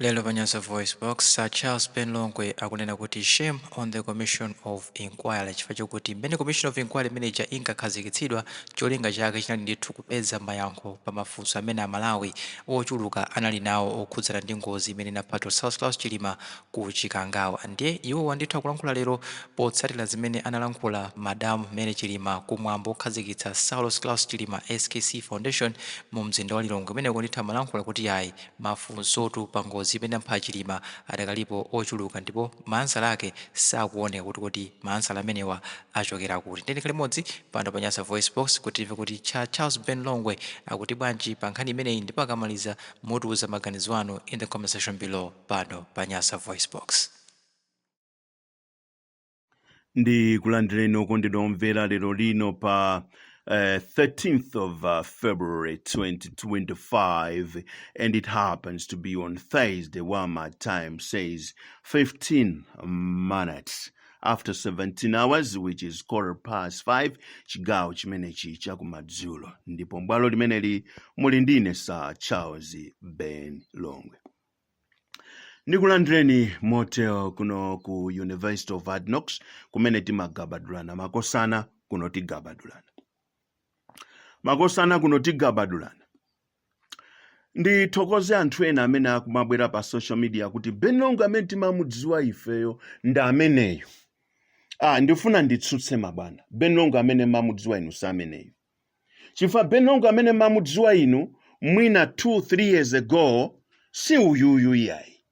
Lero pa Nyasa VoiceBox, Sir Charles Ben Longwe akunena kuti shame on the Commission of Inquiry chifukwa chokuti mmene Commission of Inquiry imene ija inkakhazikitsidwa, cholinga chake chinali ndithu kupeza mayankho pa mafunso amene Amalawi ochuluka anali nawo okhudzana ndi ngozi imene inapha Dr Saulos Klaus Chilima ku Chikangawa. Ndiye iwowa ndithu akulankhula lero potsatira zimene analankhula Madam Mary Chilima ku mwambo okhazikitsa Saulos Klaus Chilima SKC Foundation mu mzinda wa Lilongwe. Kumeneko ndithu amalankhula kuti yayi, mafunsotu pa ngozi imene inapha Chilima adakalipo ochuluka ndipo ma ansala ake sakuoneka kuti kodi ma ansala amenewa achokera kuti. Ndiye tikhale limodzi pano pa Nyasa VoiceBox kuti timve kuti Charles Ben Longwe akuti bwanji pa nkhani imeneyi ndipo akamaliza mutiuza maganizo anu in the comment section below pano pa Nyasa VoiceBox. Ndikulandireni okondedwa omvera lero lino pa 13th of February 2025, and it happens to be on Thursday, while my time says 15 minutes after 17 hours, which is quarter past 5, chigawo chimenechi chakumadzulo. Ndipo mbwalo limeneli muli ndine Sir Charles Ben Longwe. Ndikulandireni motero kuno ku University of Hard Knocks, kumene timagabadulana makosana. Kuno tigabadulana makosana, kuno tigabadulana. Ndithokoze anthu ena amene akumabwera pa social media kuti Ben Longwe amene timamudziwa ifeyo ndi ameneyo. Ah, ndifuna nditsutse mabwana. Ben Longwe amene mamudziwa inu si ameneyo, chifukwa Ben Longwe amene mamudziwa inu mwina 2 3 years ago si uyuyu iyayi.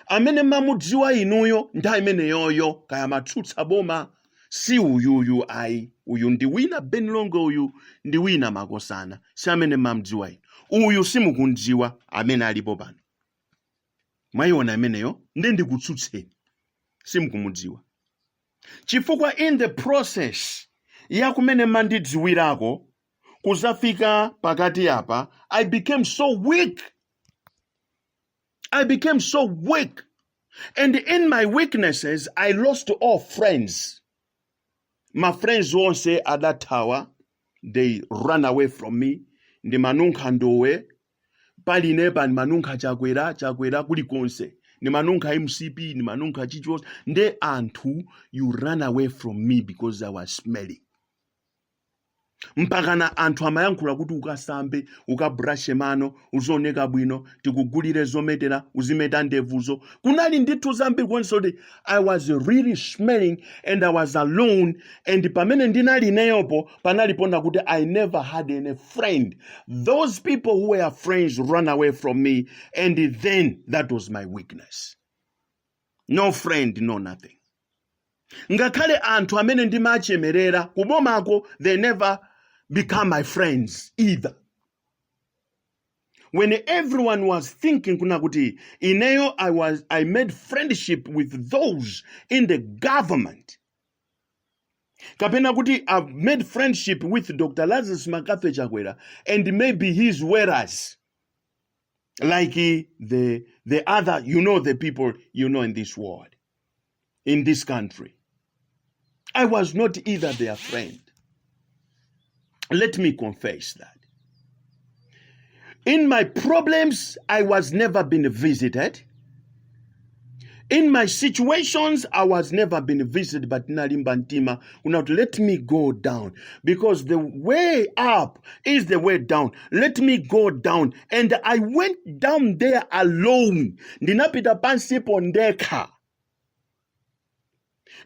Amene mamudziwa inuyo nthawi imeneyoyo, kaya matsutsa boma, si uyuyu ayi. Uyu ndi wina Ben Longwe, uyu ndi wina makosana, si amene mamudziwa inu. Uyu simukundziwa amene alipo pano. Mwayiona imeneyo? Ndi ndikutsutseni, simukumudziwa, chifukwa in the process ya kumene mandidziwirako kuzafika pakati apa, I became so weak, I became so weak, and in my weaknesses I lost all friends. My friends onse adathawa, they run away from me. Ndimanunkha ndowe palinepa, ndimanunkha Chakwera, Chakwera kulikonse, ndimanunkha MCP, ndimanunkha chichonse. Nde anthu, you run away from me because I was smelling. Mpakana anthu amayankhula kuti ukasambe, ukabrashe mano, uzioneka bwino, tikugulire zometera, uzimeta ndevuzo. Kunali ndithu zambiri kuonesa kuti I was really smelling and I was alone. And pamene ndinali ineyopo, panaliponda kuti I never had any friend. Those people who were friends run away from me, and then that was my weakness. No friend, no nothing. Ngakhale anthu amene ndimachemerera kubomako, they never become my friends either. When everyone was thinking kuna kuti ineyo I made friendship with those in the government, kapena kuti I've made friendship with Dr Lazarus McCarthy Chakwera and maybe his whereas like the other, the people you know in this world, in this country, I was not either their friend. Let me confess that in my problems I was never been visited. In my situations I was never been visited. But nalimba mtima kunati let me go down, because the way up is the way down. Let me go down. And I went down there alone. Ndinapita pansipo ndekha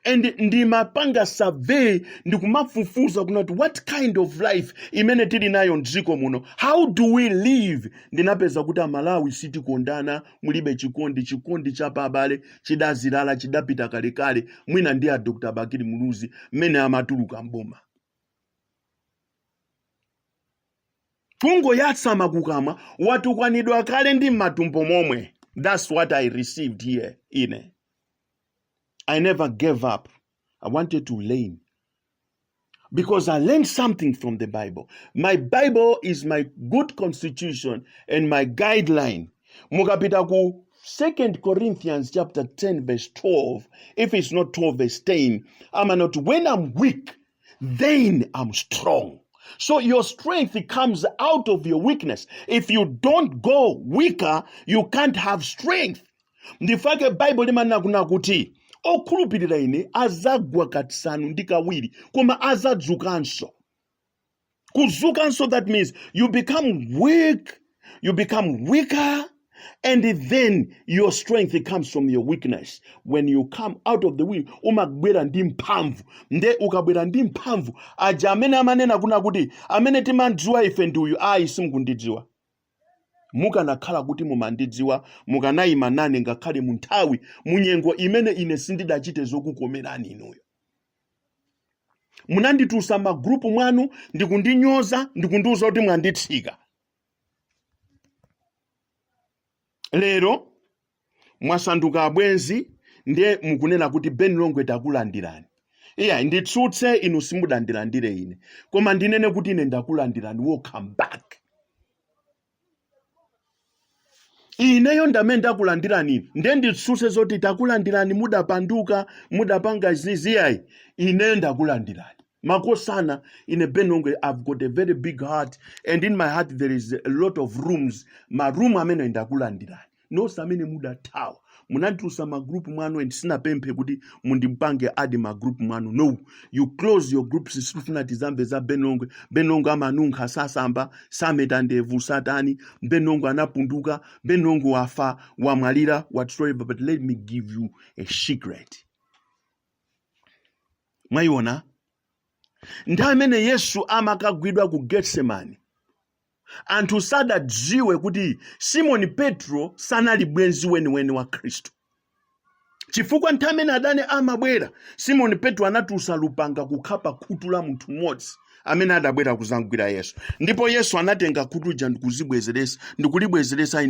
and ndimapanga survey, ndikumafufuza kunati what kind of life imene tili nayo mdziko muno, how do we live? Ndinapeza kuti Amalawi sitikondana, mulibe chikondi. Chikondi cha pabale chidazilala, chidapita kalekale, mwina ndi a Dr Bakili Muluzi mmene amatuluka mboma. Kungoyasama kukamwa, watukwanidwa kale ndi m'matumbo momwe. That's what I received here. Ine I never gave up. I wanted to learn because I learned something from the Bible. My Bible is my good constitution and my guideline. Mukapita ku 2 Corinthians chapter 10 verse 12, if it's not 12 verse 10, I'm not, when I'm weak, then I'm strong. So your strength comes out of your weakness. If you don't go weaker, you can't have strength. Ndifake Bible limanena kuna kuti okhulupirira ine azagwa kasanu ndi kawiri, koma azadzukanso. Kudzukanso, that means you become weak, you become weaker, and then your strength comes from your weakness. When you come out of the weak, umabwera ndi mphamvu. Nde ukabwera ndi mphamvu, aja amene amanena kuna kuti amene timandziwa ife ndi uyu, ayi, simukundidziwa. Mukanakhala kuti mumandidziwa, mukanayima nane ngakhale mu nthawi, munyengo imene ine sindidachite zokukomerani inuyo. Munanditulutsa magrupu mwanu ndikundinyoza, ndikundiuza kuti mwanditsika. Lero mwasanduka abwenzi, ndiye mukunena kuti Ben Longwe takulandirani. Iya, nditsutse inu, simudandilandire ine, koma ndinene kuti ine ndakulandirani. Welcome back. Ineyo ndamene ndakulandirani inu, ndiye nditsutse zoti takulandirani, mudapanduka, mudapanga zizi, ayi, ineyo ndakulandirani. Makosana, ine Ben Longwe, I've got a very big heart, and in my heart there is a lot of rooms. Marumu amene ndakulandirani nonse amene mudathawa, munanditulutsa magrupu mwanu, and sinapemphe kuti mundipange add magrupu mwanu. No, you close your groups. Sitifuna tizamve za Ben Longwe. Ben Longwe amanunkha, sasamba, sameta ndevu, satani. Ben Longwe anapunduka, Ben Longwe wafa, wamwalira, whatsoever. But let me give you a secret. Mwayiona nthawi imene Yesu amakagwidwa ku Getsemani, anthu sadadziwe kuti Simoni Petro sanali bwenzi weniweni wa Khristu, chifukwa nthawi imene adani amabwera, Simoni Petro anatulutsa lupanga kukhapa khutu la munthu mmodzi amene adabwera kuzamgwira Yesu. Ndipo Yesu anatenga khutu lija ndikuzibwezeresa, ndikulibwezeresa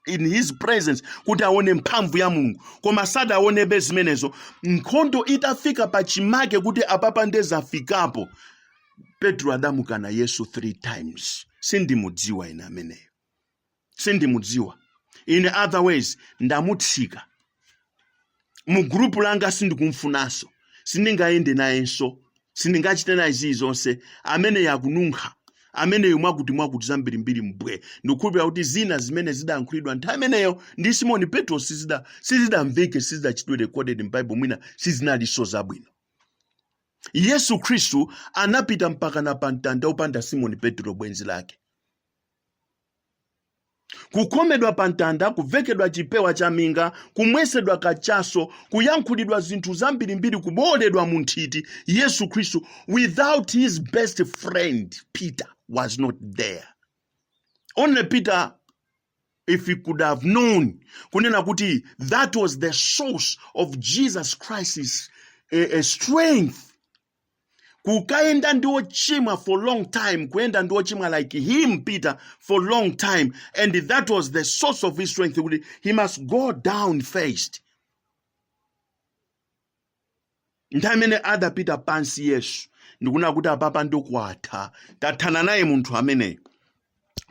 in his presence kuti aone mphamvu ya Mulungu, koma sadaonebe zimenezo. Nkhondo itafika pachimake kuti apapa ndezafikapo, Petro adamukana Yesu 3 times. Sindimudziwa ine ameneyo, sindimudziwa ine. Other ways, ndamutsika mu gurupu langa, sindikumfunanso, sindingayende nayenso, sindingachite naye zilizonse. Amene yakununkha, ameneyo mwakuti mwakuti, zambirimbiri mbwe. Ndikukhulupirira kuti zina zimene zidayankhulidwa nthawi imeneyo ndi Simoni Petro sizidamveke, sizidachitidwe recorded m'Bible, mwina sizinalinso zabwino. Yesu Khristu anapita mpaka na pamtanda opanda Simoni Petro bwenzi lake. Kukhomedwa pa mtanda, kuvekedwa chipewa cha minga, kumwesedwa kachaso, kuyankhulidwa zinthu zambirimbiri, kubowoledwa mu nthiti, Yesu Khristu without his best friend Peter was not there. Only Peter, if he could have known kunena kuti that was the source of Jesus Christ's strength, kukayenda ndi ochimwa for long time, kuyenda ndi ochimwa like him Peter for long time, and that was the source of his strength, kuti he must go down first. Nthawi imene adapita pansi Yesu ndikunena kuti apapa ndokwatha, tathana naye munthu ameneyo,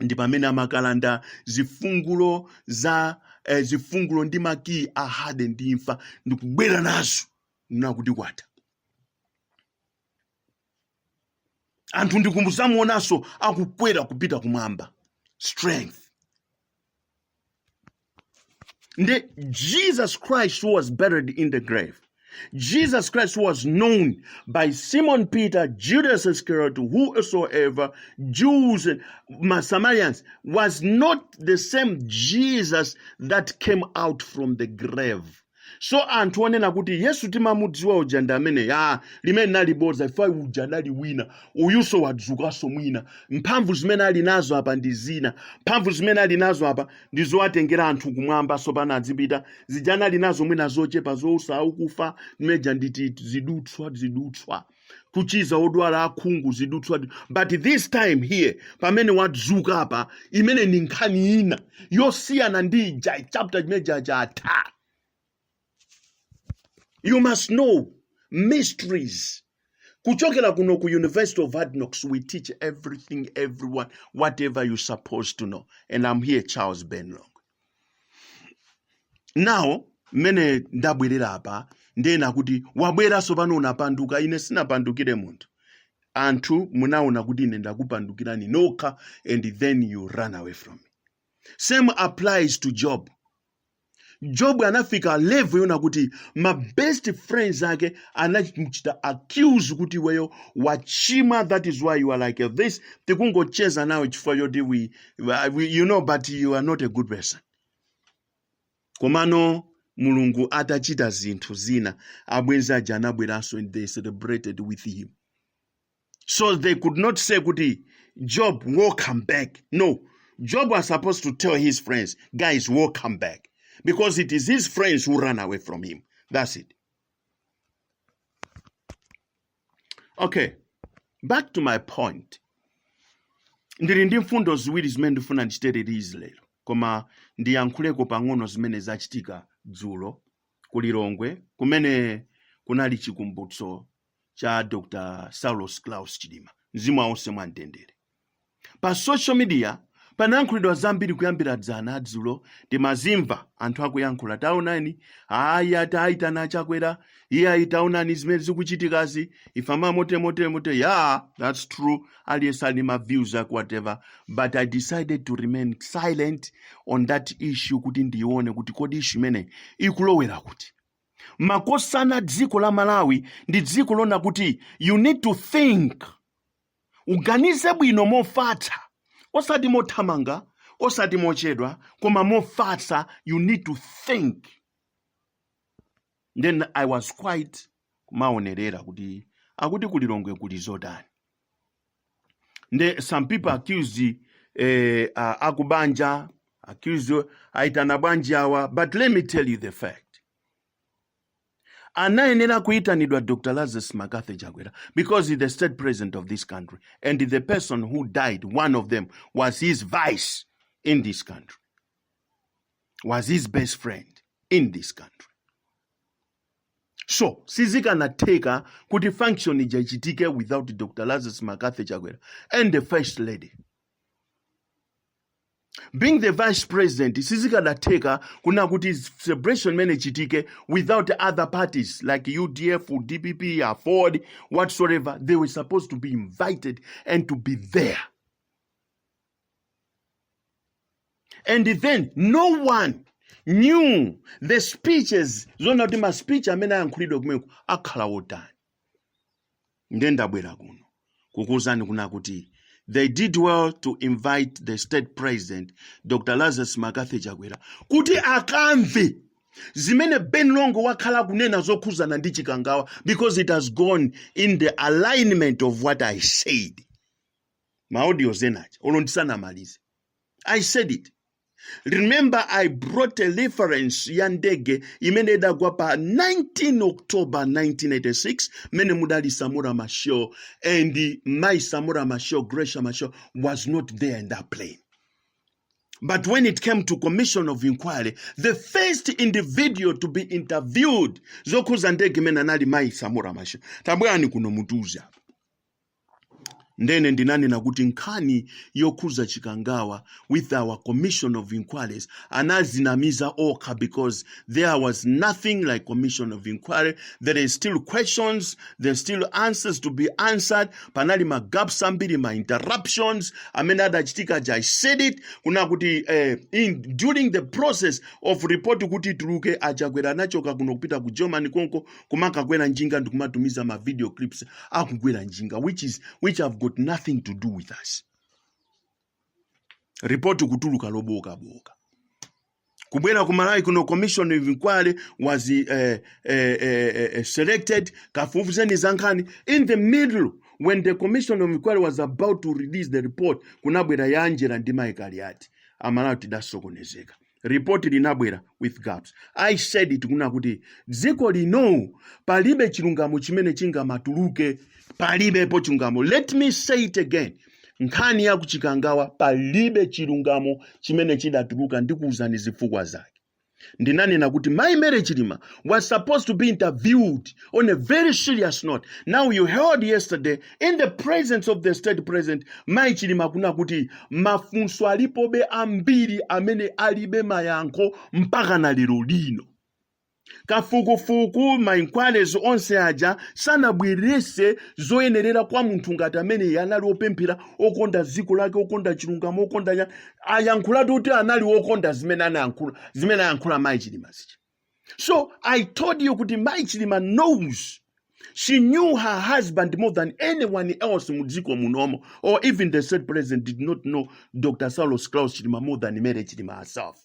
ndi pamene amakalanda zifungulo za zifungulo ndi makiyi a hade ndi imfa, ndikubwera nazo nkunena kuti kwatha. Anthu ndikumudzamuonanso akukwera kupita kumwamba. Strength. Ndi Jesus Christ who was buried in the grave, Jesus Christ who was known by Simon Peter, Judas Iscariot, whosoever, Jews, Samaritans, was not the same Jesus that came out from the grave. So anthu onena kuti Yesu timamudziwa uja ndi amene ya limene nali bodza, ifa uja anali wina, uyuso wadzukanso mwina. Mphamvu zimene ali nazo apa ndi zina. Mphamvu zimene ali nazo apa ndi zowatengera anthu kumwamba, sopano adzipita. Zija anali nazo mwina zochepa, zoutsa akufa meja nditi zidutswa zidutswa, kuchiza odwala, akhungu, zidutswa. But this time here, pamene wadzuka apa, imene ni nkhani ina yosiyana ndi ija. Chapter chimene chatha. You must know mysteries. Kuchokera kuno ku University of Hard Knocks, we teach everything, everyone, whatever you're supposed to know. And I'm here, Charles Ben Longwe. Now mmene ndabwerera apa, ndena kuti wabweranso pano unapanduka. Ine sinapandukire munthu. Anthu munaona kuti ine ndakupandukirani nokha, and then you run away from me. Same applies to Job. Job anafika level yona kuti ma best friends ake anamuchita accuse kuti iweyo wachimwa, that is why you are like this, tikungocheza nawe chifukwa choti we, but you are not a good person. Komano Mulungu atachita zinthu zina, abwenzi aja anabweranso and they celebrated with him. So they could not say kuti Job, welcome back. No, Job was supposed to tell his friends, "Guys, welcome back," because it is his friends who ran away from him. That's it. Okay, back to my point. Ndili ndi mfundo ziwiri zimene ndifuna ndichite release lero, koma ndiyankhuleko pang'ono zimene zachitika dzulo ku Lilongwe, kumene kunali chikumbutso cha Dr Saulos Klaus Chilima, mzimu wawo uuse mwamtendere. Pa social media panayankhulidwa zambiri kuyambira dzana, dzulo timazimva anthu akuyankhula, taonani, ayi, ati ayitana aChakwera, iye ayi, taonani zimene zikuchitikazi, ife amamote mote mote. Yeah, that's true, aliyense ali ma views ake, whatever, but I decided to remain silent on that issue kuti ndione kuti kodi issue imene ikulowera kuti. Makosana, dziko la Malawi ndi dziko lona kuti you need to think, uganize bwino mofatsa, osati mothamanga, osati mochedwa, koma mofatsa. You need to think. Then I was quite kumaonerera kuti akuti kuLilongwe kuli zotani. Nde some people accuse akubanja, accuse aitana bwanji awa, but let me tell you the fact. Anayenera kuyitanidwa Dr Lazarus McCarthy Chakwera because he's the state president of this country, and the person who died, one of them was his vice in this country, was his best friend in this country. So sizikanatheka kuti function ija ichitike without Dr Lazarus McCarthy Chakwera and the First Lady being the vice president. Sizikadatheka kuna kuti celebration imene ichitike without other parties like UDF, DPP, AFORD, whatsoever. They were supposed to be invited and to be there. And then no one knew the speeches, zona kuti ma speech amene ayankhulidwe kumeko akhala wotani. Nde ndabwera kuno kukuwuzani kuna kuti they did well to invite the state president, Dr Lazarus McCarthy Chakwera, kuti akamve zimene Ben Longwe wakhala kunena zokhuzana ndi Chikangawa, because it has gone in the alignment of what I said. Ma audios enaja olo ndisanamalize, I said it. Remember, I brought a reference ya ndege imene idagwa pa 19 October 1986, mmene mudali Samora Machel, and my Samora Machel, Gracia Machel, was not there in that plane. But when it came to commission of inquiry, the first individual to be interviewed zokhuza ndege imene anali mayi Samora Machel. Tabwerani kuno mutiuze apa. Ndene ndinanena kuti nkhani yokhuza Chikangawa with our commission of inquiries anazinamiza okha, because there was nothing like commission of inquiry. There is still questions, there's still answers to be answered. Panali ma gaps ambiri, ma interruptions amene adachitika aja. I said it kuna kuti during the process of report kuti ituluke, aChakwera anachoka kuno kupita ku Germany konko kumakakwera njinga ndikumatumiza ma video clips akukwera njinga, which have got nothing to do with us. Report kutuluka lobokaboka, kubwera ku Malawi kuno, commission of inquiry was selected, kafufuzeni za nkhani. In the middle, when the commission of inquiry was about to release the report, kunabwera ya Angela ndi Mai Kaliati. Amalawi tidasokonezeka. Report linabwera with gaps. I said it kuna kuti dziko lino palibe chilungamo chimene chingamatuluke, palibepo chilungamo. Let me say it again, nkhani ya kuChikangawa palibe chilungamo chimene chidatuluka. Ndikuwuzani zifukwa zake. Ndinanena kuti Mai Mary Chilima was supposed to be interviewed on a very serious note. Now you heard yesterday in the presence of the state president, Mai Chilima kuna kuti mafunso alipobe ambiri amene alibe mayankho mpaka na lero lino. Kafukufuku, ma inquiries onse aja sanabwerese zoyenerera kwa munthu ngati amene anali opemphera, okonda dziko lake, okonda chilungamo, okonda ayankhulatu kuti anali okonda zimene anayankhula, zimene ayankhula Mayi Chilima zija. So I told you kuti Mayi Chilima knows, she knew her husband more than anyone else mudziko munomo, or even the state president did not know Dr Saulos Klaus Chilima more than Mary Chilima herself,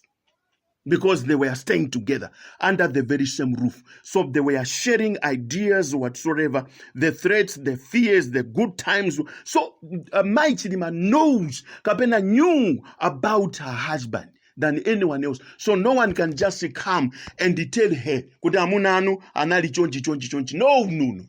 because they were staying together under the very same roof. So they were sharing ideas whatsoever, the threats, the fears, the good times. So Mai Chilima knows, kapena knew about her husband than anyone else. So no one can just come and tell her kuti amuna anu anali chonchi, chonchi, chonchi. No, no, no.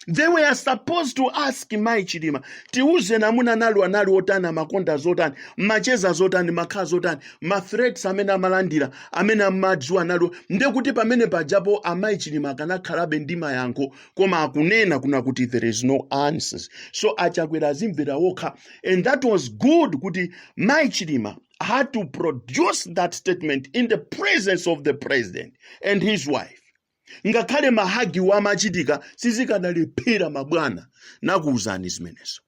They were supposed to ask Mai Chilima, "Tiuze, namuna anali otani? Amakonda zotani? Macheza zotani? Makhala zotani? Ma threats amene amalandira, amene amadziwa anali?" Ndekuti pamene pajapo amayi Chilima akanakhalabe ndi mayankho, koma akunena kuna kuti there is no answers. So Achakwera azimvera wokha. And that was good kuti Mai Chilima had to produce that statement in the presence of the president and his wife. Ngakhale ma hug amachitika, sizikanalephera mabwana. Nakuwuzani zimenezo.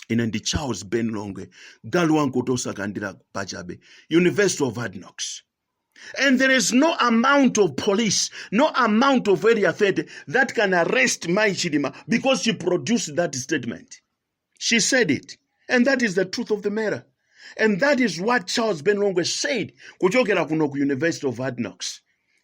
Ine ndi Charles Ben Longwe, galu wankoto osakandira pachabe, University of Hard Knocks. And there is no amount of police, no amount of Area 30 that can arrest Mai Chilima because she produced that statement. She said it, and that is the truth of the matter, and that is what Charles Ben Longwe said kuchokera kuno ku University of Hard Knocks,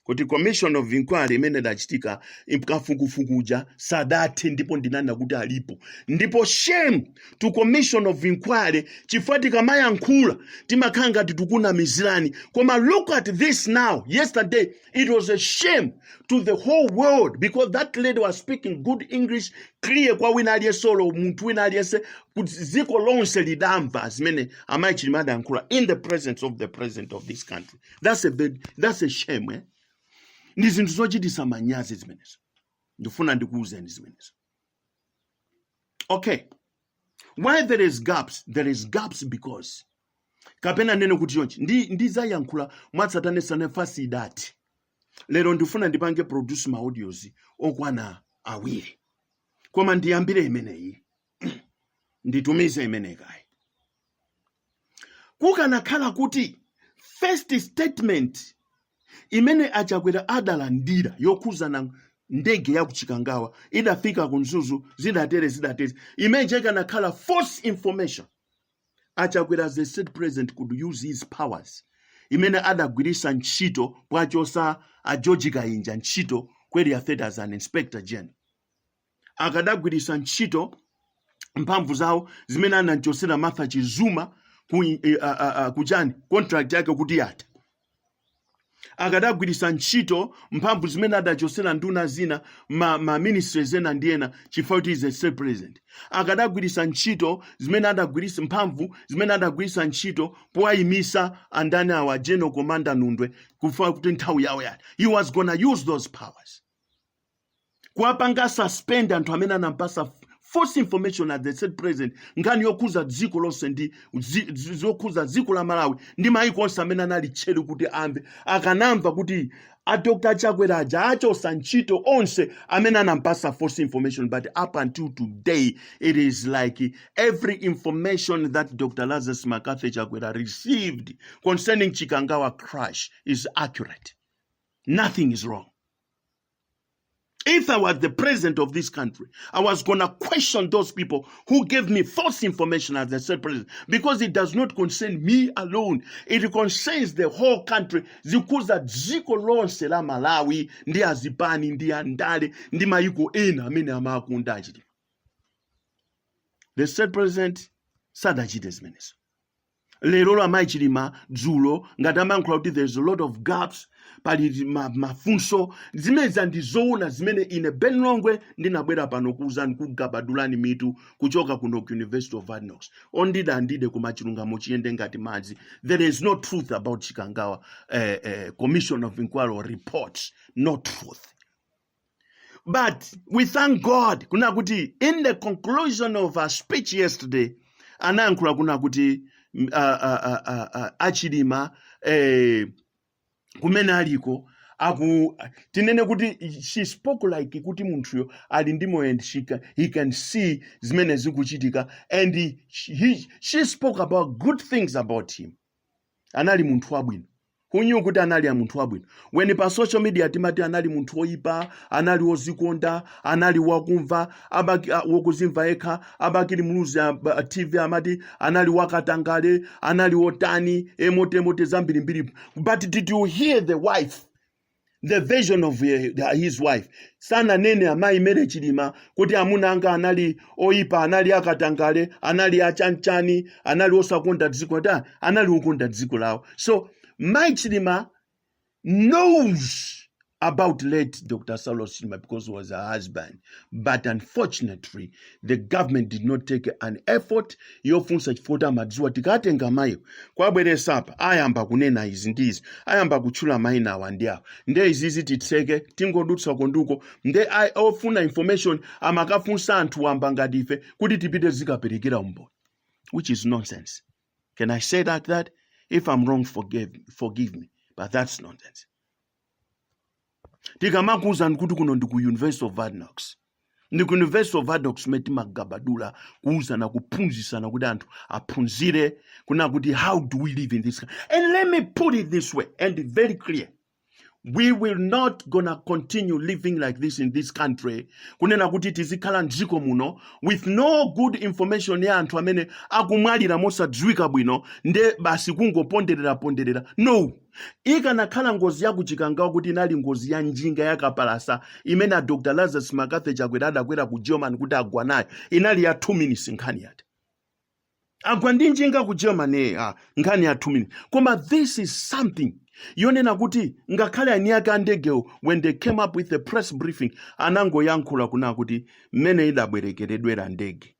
kuti commission of inquiry imene idachitika, kafukufukuja sadathe, ndipo ndinanena kuti alipo. Ndipo shame to commission of inquiry, chifukwa tikamayankhula timakhala ngati tikunamizirani. Koma look at this now. Yesterday it was a shame to the whole world, because that lady was speaking good English, clear kwa wina aliyense, olo munthu wina aliyense, kuti dziko lonse lidamva zimene amayi Chilima adayankhula in the presence of the president of this country. That's a shame, eh? Ndi zinthu zochitisa manyazi zimenezo. Ndifuna ndikuwuzeni zimenezo. Okay, why there is gaps? There is gaps because, kapena nene kuti chonchi, ndizayankhula mwatsatanetsatane fasi idati. Lero ndifuna ndipange produce ma audios okwana awiri, koma ndiyambire imeneyi, nditumize imeneyi kayi. Kukanakhala kuti first statement imene Achakwera adalandira yokhuzana ndege ya kuChikangawa idafika ku Mzuzu, zidatere zidatere, imene ikanakhala false information, Achakwera as the state president could use his powers imene adagwirisa ntchito pwachosa a George Kainja ntchito ku Area 30 as an inspector general. Akadagwirisa ntchito mphamvu zawo zimene anachosera Martha Chizuma ku, kuchani, contract yake kuti yatha. Akadagwirisa ntchito mphamvu zimene adachosera nduna zina, ma ministries ena ndi ena, chifukwa kuti is a state president. Akadagwirisa ntchito zimene adagwirisa, mphamvu zimene adagwirisa ntchito powayimisa andani awa, General Commander Nundwe, kufa kuti nthawi yawo yatha. He was gonna use those powers kuwapanga suspend anthu amene anampasa false information as the state president, nkhani yokhuza dziko lonse ndi zokhuza dziko la Malawi ndi maiko onse amene anali tcheru kuti amve. Akanamva kuti a Dr Chakwera aja achosa ntchito onse amene anampasa false information. But up until today, it is like every information that Dr Lazarus McCarthy Chakwera received concerning Chikangawa crash is accurate. Nothing is wrong. If I was the president of this country, I was going to question those people who gave me false information as the state president, because it does not concern me alone. It concerns the whole country. Zikuza dziko lonse la Malawi ndi azipani ndi andale ndi mayiko ena amene amakunda achiti. The state president sadachite zimenezo. Lero amayi Chilima dzulo ngati amayankhula kuti there's a lot of gaps, pali mafunso, zimenezi ndi zoona zimene ine Ben Longwe ndinabwera pano kuwuzani, kugabadulani mitu kuchoka kuno ku University of Hard Knocks. Ondida andide, koma chilungamo chiyende ngati madzi. There is no truth about Chikangawa commission of inquiry reports, no truth. But we thank God kuna kuti in the conclusion of our speech yesterday anayankhula kuna kuti Achilima kumene aliko. Aku tinene kuti she spoke like kuti munthuyo ali ndi moyo and he can see zimene zikuchitika and she spoke about good things about him. Anali munthu wabwino. Who knew kuti anali a munthu wabwino when pa social media timati anali munthu woyipa, anali wozikonda, anali wakumva wokuzimva yekha? A Bakili Muluzi TV amati anali wakatangale, anali wotani, emotemote zambirimbiri. But did you hear the wife, the version of his wife? Sananene amayi Mary Chilima kuti amuna anga anali oyipa, anali akatangale, anali achanchani, anali osakonda dziko ta, anali okonda dziko lawo. So mayi Chilima knows about late Dr. Saulos Chilima because he was her husband. But unfortunately, the government did not take an effort yofunsa, chifukwa amadziwa tikatenga mayiwo kwabweresa apa, ayamba kunena izi ndi izi, ayamba kutchula mayina awa ndi awa, nde izizi titseke, tingodutsa konduko. Nde ofuna information amakafunsa anthu wamba ngati ife kuti tipite zikaperekera umboni, which is nonsense. Can I say that? If I'm wrong, forgive me, but that's nonsense. Tikamakuwuzani kuti kuno ndi ku University of Hard Knocks, ndi ku University of Hard Knocks kumene timagabadula, kuwuzana, kuphunzitsana kuti anthu aphunzire kuna kuti how do we live in this country. And let me put it this way and very clear: we will not gonna continue living like this in this country, kunena kuti tizikhala mdziko muno with no good information ya anthu amene akumwalira mosadziwika bwino, nde basi kungoponderera ponderera. No. Ikanakhala ngozi ya kuChikangawa kuti inali ngozi ya njinga yakapalasa imene a Dr Lazarus McCarthy Chakwera adakwera ku German kuti agwa nayo, inali ya 2 minutes, nkhani yati agwa ndi njinga ku Germany, nkhani ya 2 minutes. Koma this is something yonena kuti ngakhale ani ake andegewo, when they came up with a press briefing, anangoyankhula kuna kuti mmene idabwerekeredwera ndege,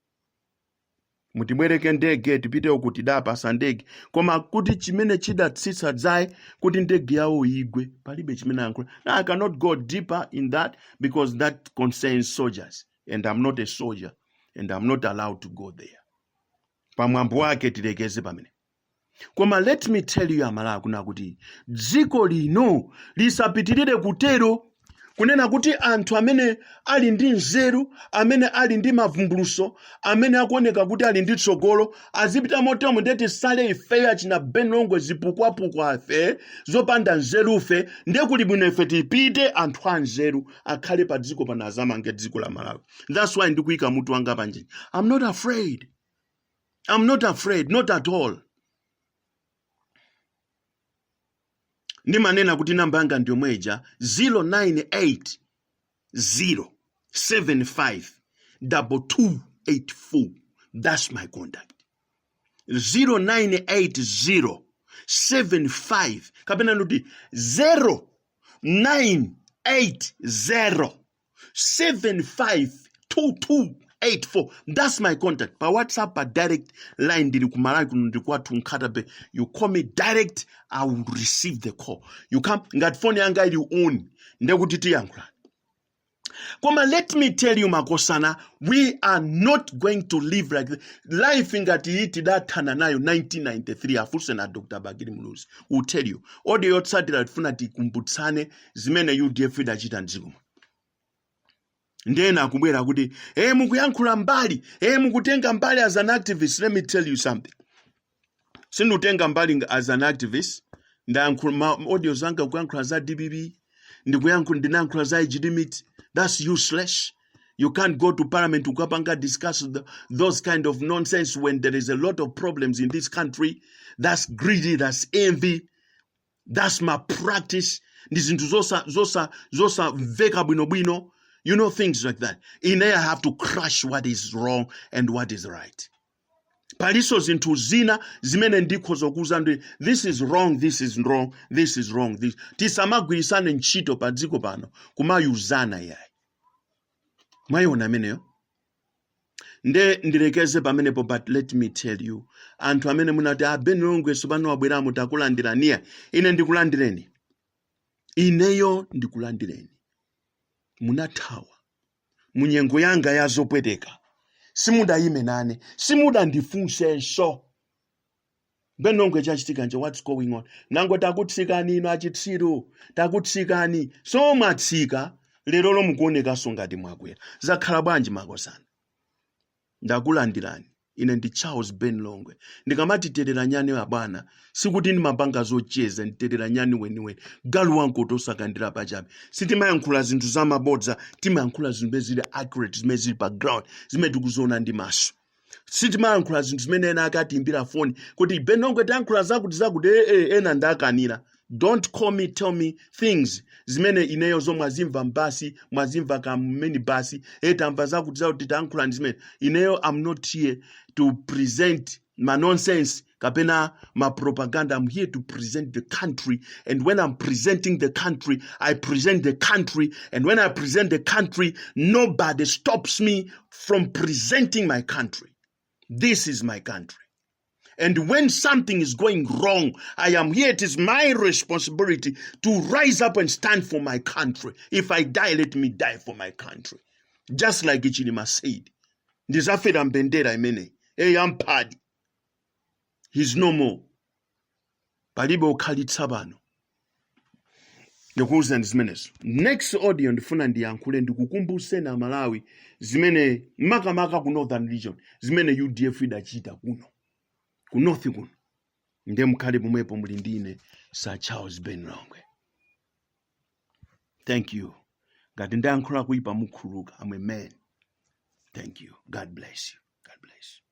mutibwereke ndege tipite uku, tidapasa ndege, koma kuti chimene chidatsitsa dzaye kuti ndege yawo igwe, palibe chimene ayankhula. Now, I cannot go deeper in that because that concerns soldiers and I'm not a soldier and I'm not allowed to go there. Pamwambo wake tilekeze pamene. Koma let me tell you, Amalawi, kuna kuti dziko lino lisapitirire kutero, kunena kuti anthu amene ali ndi nzeru, amene ali ndi mavumbuluso, amene akuoneka kuti ali ndi tsogolo azipita motemo, ndiye tisale ifeyo achina Ben Longwe, zipukwapukwa afe, zopanda nzerufe. Ndiye kuli bwino ife tipite, anthu a nzeru akhale pa dziko pano, azamange dziko la Malawi. That's why ndikuyika mutu wanga panjini. I'm not afraid. I'm not afraid, not at all. Ndimanena kuti namba yanga ndi yomwe ija, 098 075 2284. That's my contact, 0980 75, kapena ndikuti 0980 752284. That's my contact pa WhatsApp, pa direct line. Ndili ku Malawi kuno, ndi kwathu Nkhata Bay. You call me direct, I will receive the call. You come, ngati phone yanga ili on, ndekuti tiyankhulana. Koma let me tell you, makosana, we are not going to live like this. Life ngati iyi tidathana nayo 1993. Afunse na Dr Bakili Muluzi will tell you. Audio yotsatira tifuna tikumbutsane zimene UDF idachita mdziko. Ndena akubwera kuti mukuyankhula mbali, mukutenga mbali as an activist. Let me tell you something: sindikutenga mbali as an activist. Ndayankhula ma audio zanga kuyankhula za DPP, ndikuyankhula, ndinayankhula za age limit. That's useless. You can't go to parliament ukapanga discuss those kind of nonsense when there is a lot of problems in this country. That's greedy, that's envy, that's malpractice. Ndi zinthu zosamveka bwinobwino, things like that. Ine I have to crush what is wrong and what is right. Paliso zinthu zina zimene ndikhoza kuuza ndi this is wrong, this is wrong, this is wrong, this. Tisamagwirisane ntchito pa dziko pano kumayuzana, yayi. Mwayiona ameneyo? Nde ndilekeze pamenepo. But let me tell you, anthu amene munati a Ben Longwe pano wabweramo, takulandiraniya. Ine ndikulandireni, ineyo ndikulandireni. Munathawa munyengo yanga ya zopweteka, simudayime nane, simudandifunsenso. Ben Longwe, chachitika nje? What's going on? Nango takutsikani ino achitsiru, takutsikani. So mwatsika, lero lomukuonekanso ngati mwakwera. Zakhala bwanji, makosana? Ndakulandirani. Ine ndi Charles Ben Longwe. Ndikamati terera nyani wa bwana, sikuti ndimapanga zocheza. Nditerera nyani weniweni, galu wankoto osakandira pachabe. Sitimayankhula zinthu zamabodza, timayankhula zinthu zimene zili accurate, zimene zili pa ground, zimene tikuziona ndi maso. Sitimayankhula zinthu zimene ena akatiimbira foni kuti, "Ben Longwe, tayankhula zakuti zakuti." Ena ndakanira. Don't call me, tell me things zimene ineyo zo mwazimva mbasi, mwazimva kamene basi. Tamva zakuti zakuti, tayankhula ndi zimene ineyo. I'm not here to present ma nonsense kapena ma propaganda. I'm here to present the country, and when I'm presenting the country, I present the country, and when I present the country, nobody stops me from presenting my country. This is my country. And when something is going wrong, I am here. It is my responsibility to rise up and stand for my country. If I die, let me die for my country. Just like Chilima said. Ndizafera mbendera imene. Hey, I'm paddy. He's no more. Palibe ukhalitsa pano. Ndikuwuzani zimenezo. Next audio ndifuna ndiyankhule, ndikukumbuseni Amalawi zimene, makamaka ku Northern Region, zimene UDF idachita kuno ku north kuno. Ndiye mukhale pomwepo, muli ndine Sir Charles Ben Longwe. Thank you. Ngati ndayankhula kuipa, mukhululuka. I'm a man. Thank you. God bless you. God bless you.